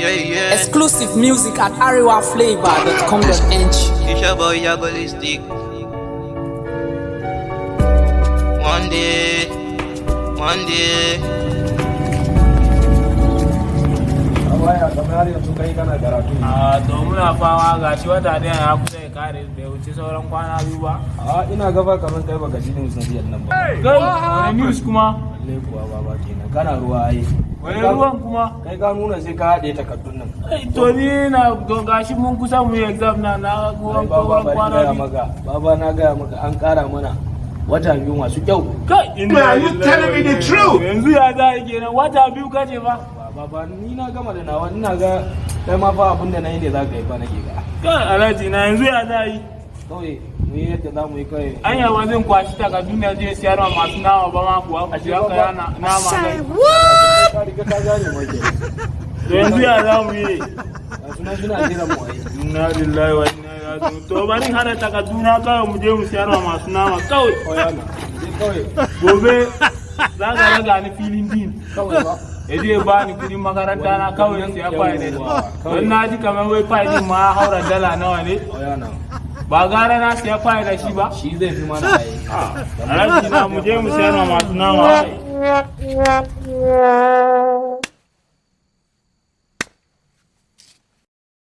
Yeah. Exclusive music at arewaflavor.com.ng. It's your boy Jabalistic. One day, one day. Baya kamar har yanzu kai kana karatu. A to, muna fama, ga shi wata ɗaya ya kusa ya kare, bai wuce sauran kwana 2 ba. A ina gaba kamar kai baka ji news na jiyan nan ba. Kai, wani news kuma? Lalle kuwa baba, kenan kana ruwa ai. Wani ruwan kuma? Kai ka nuna sai ka haɗe takardun nan. Ai, to ni na to gashi mun kusa mu yi exam na Ai ruwan baba, sauran bari kwana gaya 2. maka. Baba, na gaya maka an ƙara mana wata 2 masu kyau. Kai, inna Are you telling me the truth? Yanzu ya za a yi kenan? Wata 2 kace ba? Baba, ni na gama da nawa, ina ga kai ma fa abin da na yi ne za ka yi fa, nake ga. Kai, alhaji na, yanzu ya za a yi? Kawai mu yi yadda za mu yi kawai. Anya ba zan kwashi takardun da je siyar ma masu nama ba ma kuwa, ku siya kaya na nama kai. Ka riga ka gane ma kenan. To yanzu ya za mu yi? Ga sunan suna jiran mu ai. Inna lillahi wa inna ilaihi raji'un. To bari hada takarduna kawai, mu je mu siyar ma masu nama kawai. Oya na je kawai. Gobe za ka raga ni filin din. Kawai ba. Ya je ba ni kudin makaranta na kawai, siya fayil din. Don na ji kamar wai fayil din ma haura dala nawa ne. Oya na. Ba gara na siya fayil da shi ba? Shi zai fi mana ai. Alhaji na, mu je mu siyar ma masu nama.